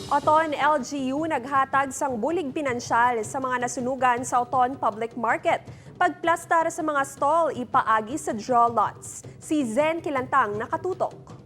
Oton LGU naghatag sang bulig pinansyal sa mga nasunugan sa Oton Public Market. Pagplastar sa mga stall ipaagi sa draw lots. Si Zen Kilantang nakatutok.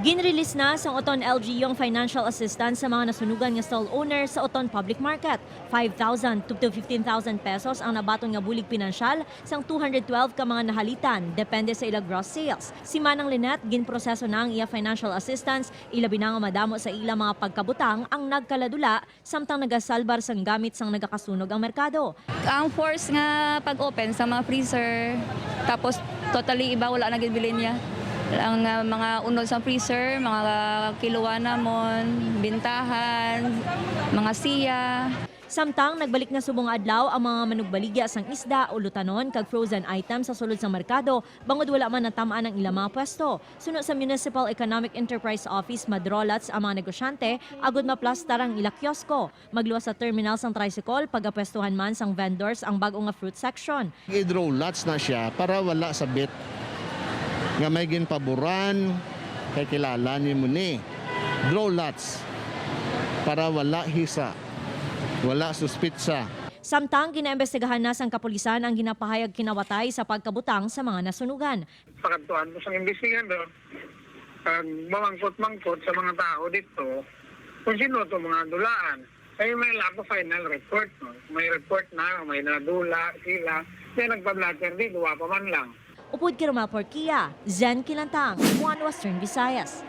Ginrelease na sang Oton LGU ang financial assistance sa mga nasunugan nga stall owner sa Oton Public Market. 5,000 to 15,000 pesos ang nabaton nga bulig pinansyal sang 212 ka mga nahalitan, depende sa ila gross sales. Si Manang Lynette, ginproseso na ang iya financial assistance, ilabi na nga madamo sa ila mga pagkabutang ang nagkaladula samtang nagasalbar sang gamit sang nagakasunog ang merkado. Ang force nga pag-open sa mga freezer, tapos totally iba, wala na gid bilin niya. Ang mga unod sa freezer, mga kiluwa namon, bintahan, mga siya. Samtang nagbalik na subong adlaw ang mga manugbaligya sang isda, ulutanon kag frozen items sa sulod sang merkado bangod wala man natam-an ang ilang mga pwesto. Suno sa Municipal Economic Enterprise Office, ma-draw lots ang mga negosyante agud maplastar ang ila kiosko. Magluwas sa terminal sang tricycle, pagapwestuhan man sang vendors ang bag-o nga fruit section. I-draw lots na siya para wala sa bit nga may ginpaboran kay kilala ni mo ni. Draw lots para wala hisa, wala suspitsa. Samtang ginaimbestigahan na sang kapulisan ang ginapahayag kinawatay sa pagkabutang sa mga nasunugan. Pakadtuan mo sa investigador, pag mamangkot-mangkot sa mga tao dito, kung sino ito mga dulaan. Ay may lako final report. No? May report na, may nadula sila. May nagpa-blatter di, duwa pa man lang. Upod kay Romel Porquia, Zen Kilantang, One Western Visayas.